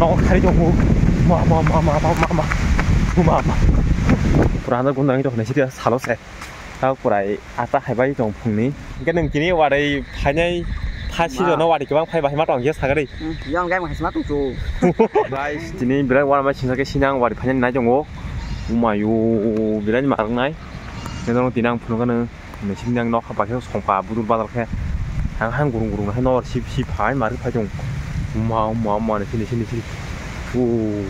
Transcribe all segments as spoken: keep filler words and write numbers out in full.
Nogo khari tongo. Ma, ma, ma. Pura handa gunda nang tokna sidi salo se. Tao purai ata haibai tong phungni. Hingke nung tini warai phainai pha season no warai kebang phai bahai ma tong khe sagari. Hmm, yang gai ma hai sima tong chu. Guys, tini birai warai ma singsa khe sinang warai phainai nai tongo. Umayo birai ma rwngnai. Nang tini ang phunukha nung. Nisi nang nokha bakhe songkha budul badal khe. Ang han gurung gurung hai nor sip sip hai mari phai tong. Uma, uma, uma, nisi, nisi, nisi. O.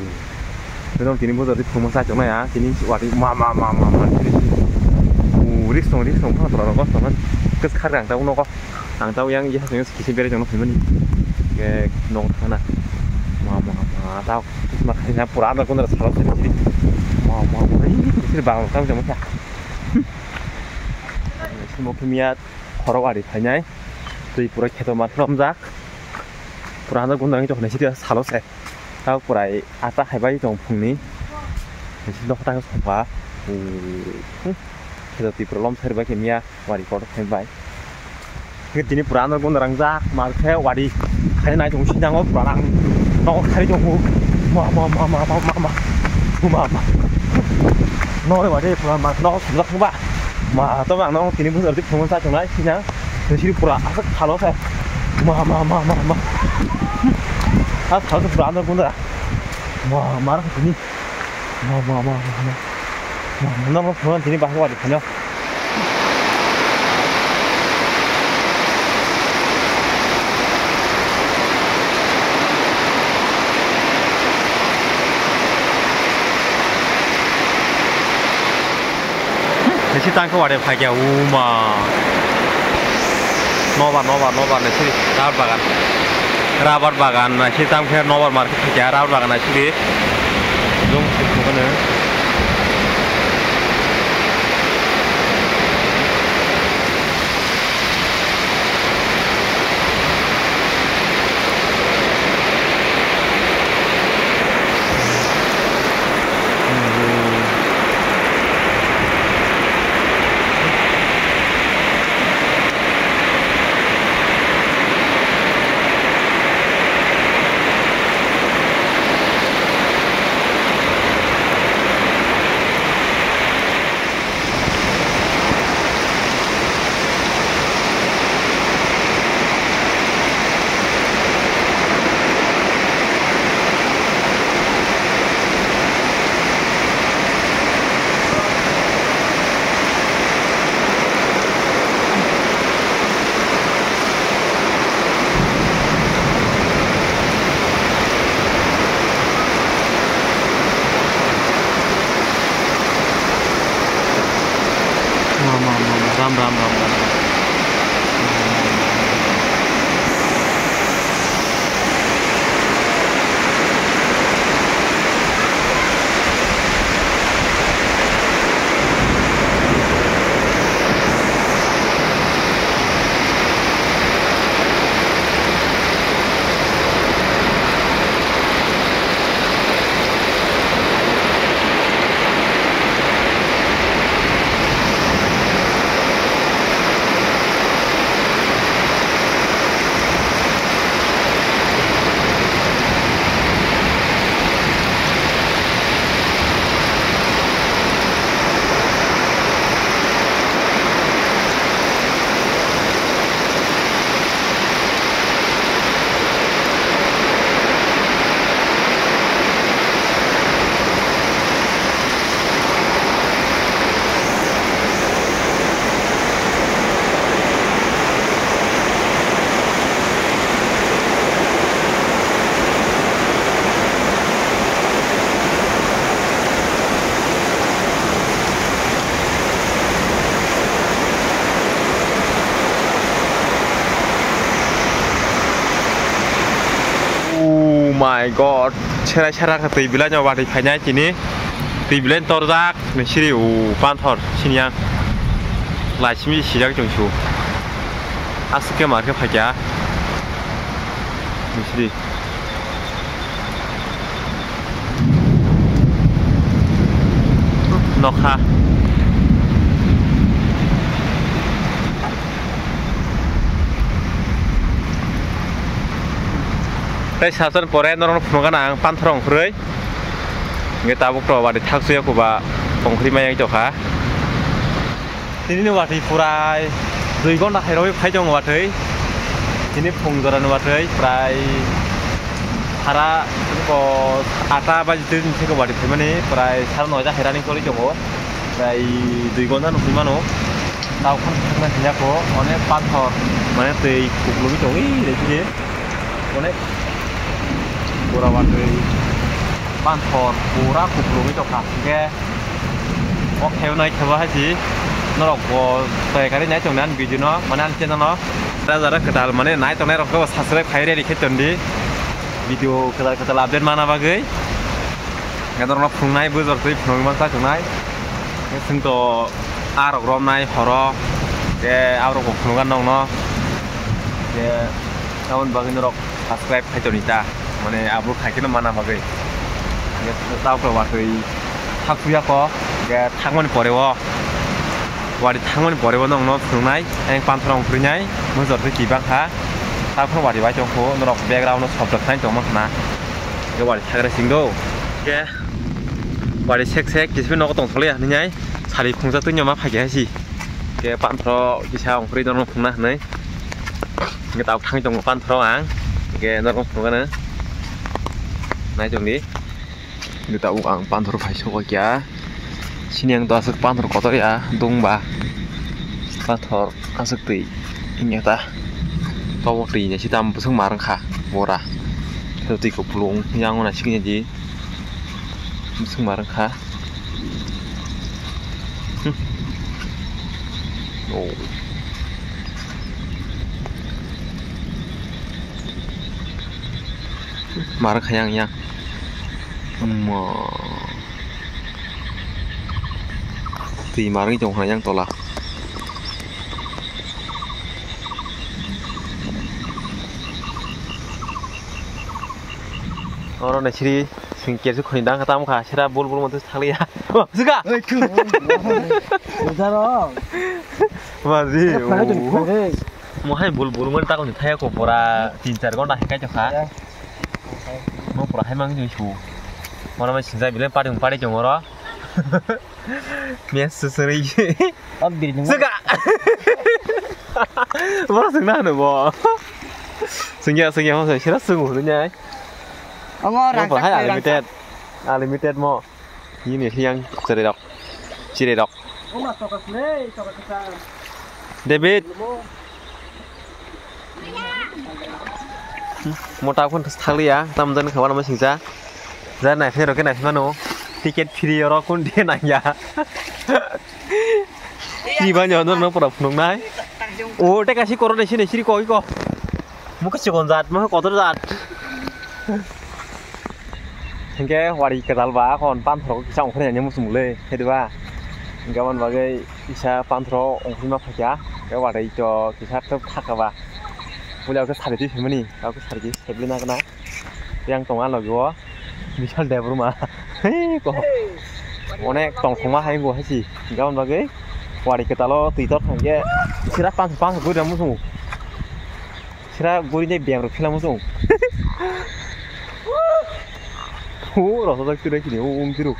Nang tini bujor di phunukma sa chongnai ya. Tini wadi ma, ma, ma, ma, ma, nisi, nisi. O, risk tong, risk tong, phang tora rok tong. Kes khar ang ta uno ko. Ang ta yang ya sing kisi bere jong phimani. Ke nong thana. Ma, ma, ma, ta. Ma khai na pura na kundra salo sini. Ma, ma, ma, ini sini bang tang jong ya. Simo kimia khorok ari phainai. Twi pura kheto mar romjak. Pura handa gunda nang toknai sidi salo se. Tao purai ata haibai tong phungni. Nisi nokha ta songkha. Kheto twi pura lom sari bai kimia wari kotor khai bai. Tini pura ano gunda rangjak mar khe wari khai nai tong sinango pura ang nogo khari tongo. Ma, ma, ma. Nore wari pura mar nogo sumjak ba. Ma, to bang no tini bujor di phungo sa tongnai sina. Siri pura aswk khalo khe. Ma, ma, ma, ma, ma. As khalo pura ano gunda. Ma, mar tini. Ma, ma, ma, ma, ma. Ma, ma, no, no, no, tini bahai wadi khano. Nisi tangkhe wade phaikya uma. Nobar, nobar, nobar nisi rabar bagan. Rabar bagan nisi tangkhe nobar market phaikya rabar bagan nisi. Jong sukmano. Ram, ram, ram, ram. Oh my God, serai serai khe twi belai no watwi phainai tini. Twi belai torjak ni siri o panthor sini yang. Laisimi sijak chwng su. Aswk khe mar khe phaikya. Ni siri. Nokha. Tei sasani pore norokno phunukgana ang panthor ongkhorwi. Hwnkhe tabuk to watwi thaksuya kuba ongkhorwi maya tongkha. Tini ni watwi purai dui gonta hai rogwi phai tongo watwi. Tini phung jora ni watwi prai hara ko ata baji twi ni siko watwi phaimani prai sar noida hai running choli tongo. Prai dui gonta nukwi mano. Tao khon khakna hinya ko onek panthor mane twi kuklugwi tongwi rikhe. Onek pura watwi panthor pura kuplugwi tongkha. Hwnkhe o khebo nai khebo hai si norok bo twi kari nai tongni ani video no mane ani channel no. Jara jara kwtal mane nai tongnai rok khe subscribe khai ready khe tondi video kwtal kwtal update mana bagwi. Norok no phunuknai bujor twi phunukgwi mansa tongnai. Chwng to a rok romnai horo. Tei a rok bo phunukgwi nongno. Tei aboni bagwi norok subscribe khai toni ta, mane abo khai kheno mana bagwi. Hwnkhe tabuk watwi thaksuya kho, hwnkhe thangmani pore o, watwi thangmani pore o nongno phunuknai, ayang panthor ongkhorwinai, mujor khe kibang kha, tabuk watwi bai tongkho, norok background o sobjak nai tongma khna, hwnkhe watwi thagra singdo, hwnkhe watwi sek sek kisa nogo tongthokliya hinwi sari khungsa twi ma phaikha hai si, hwnkhe panthor kisa ongkhorwi norokno phunukna hinwi. Hwnkhe tabuk thangwi tongo panthoro ang. Hwnkhe norok phunukgano. Nai tongdi. Hwnkhe tabuk ang panthoro phai sokha kya. Sini ang to aswk panthor kotor ya, dungba. Panthor aswk twi. Hwnkhe ta. Tabuk twi ni sita bwswk ma rwngkha. Bora. Khe twi kupulung. Yang wana sikini di. Bwswk ma rwngkha. Hmm. Oh. Mar kha yang yang. Mo. Twi mar ngi tong kha yang tola. Oro naisiri. Sing kersu khoni dang kha tamo kha sera bul bul monte thanglia. Suka. Oi, khu. Jaro. Mazi. Mo hai bul bul mon takon thaya ko pora tin char gonta hai kai kha. Mo pora hai mang ni su. Mona mai sinjai bile pari pari jong oro. Mes susuri. Suka. Mo sing na no bo. Sing ya sing ya mo sing sera sing mo nyai. Omo rangchak hai rangchak. Unlimited. Unlimited mo. Ini yang ceredok. Ceredok. Omo toka sure, toka kesa. David. Mo ta phone thakliya, tam jan khabar mo singsa. Ja nai phero ke nai mano. Ticket free oro kun de nai ya. Ti ba nyo no pura phunuk nai. O te kasi koro de sini siri ko iko. Mukha chikon jat, mukha kotor jat. Hingke wari kwtal ba kon panthor kisa ongkhorwi nani muchung le, hedi ba. Hingke aboni bagwi kisa panthor ongkhorwi ma phaikha, hingke wari to kisa thok thaka ba. Puila khe sari twi phimani, khe sari twi sebli na gana. Yang tonga logi o, bishal debrum a. Hei, ko. Onek tongthokma hai bo hai si. Hingke aboni bagwi wari kwtalo twi tor thangkhe sira panthor panthor guri muchung. Sira guri de biyang rok khela muchung. O rosojak twi kini o um tiro.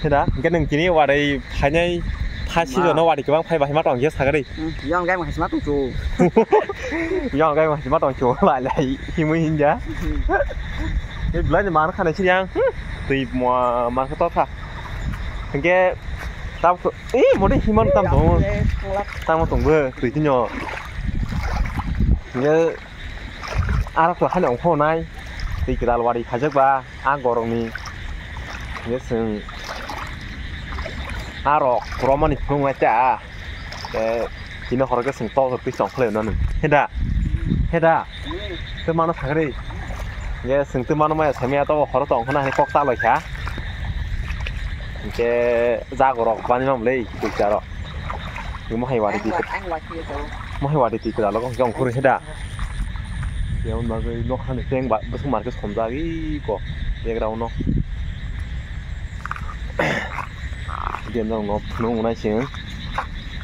Heda hingke nang kini warai phainai pha season o warai kwbang phai bahai ma tong khe sagari. Yang gai ma hai ma tong chu. Yang gai ma hai ma tong chu lai lai himui hinja. Ni belai ni mar khana siyang. Twi mo mar kha tokha. Hingke tab eh mode himan tam tong. Tamo tong bo twi tinyo. Hingke arak to hano ongkho nai. Twi kwtal wari khajak ba a gorok ni. Hingke sing arok romani phung nai ta. Te kino horo ke sing tok tok pisong khlai nani. Heda. Heda. Te mano sagri. Ye sing te mano maya samya to horo tong khna hai kok ta loi kha. Ke jago rok bani mam lei kuk jaro. Mo hai wari di. Mo hai wari di kra lo jong khur heda. Ye un bagwi nok hani teng ba bwswk market somjak i ko background no. Diyan jang no phunuk nai sing.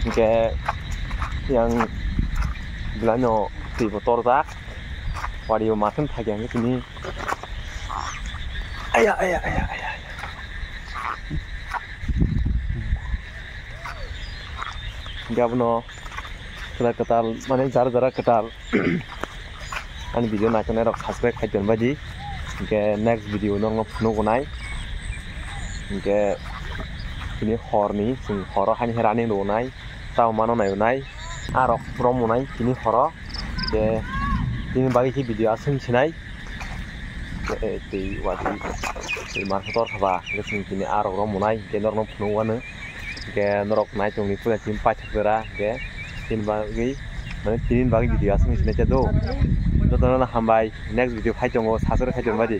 Hingke yang belai no twi bo torjak. Wari o mathang thagi ang tini. Aya, aya, aya, aya, aya. Gabno kela ketal, mane jara jara ketal. Ani video naitongnai rok subscribe khai tonbaidi. Hingke next video nokno phunuk wnai. Hingke tini horni, chwng horo haini hai running rwnai. Tamo mano nai wnai. Arok rom wnai tini horo. Hingke tini bagwi khe video aswng sinai. Eh, tei wati, tei mar kotor saba, hingke chwng tini arok rom wnai, hingke norokno phunuk wano. Hingke norok naichongni puila tini paithak jora, hingke tini bagwi, mane tini bagwi video aswk sinai cha do. Jotono hambai, next video phai tongo, subscribe khai tonbaidi.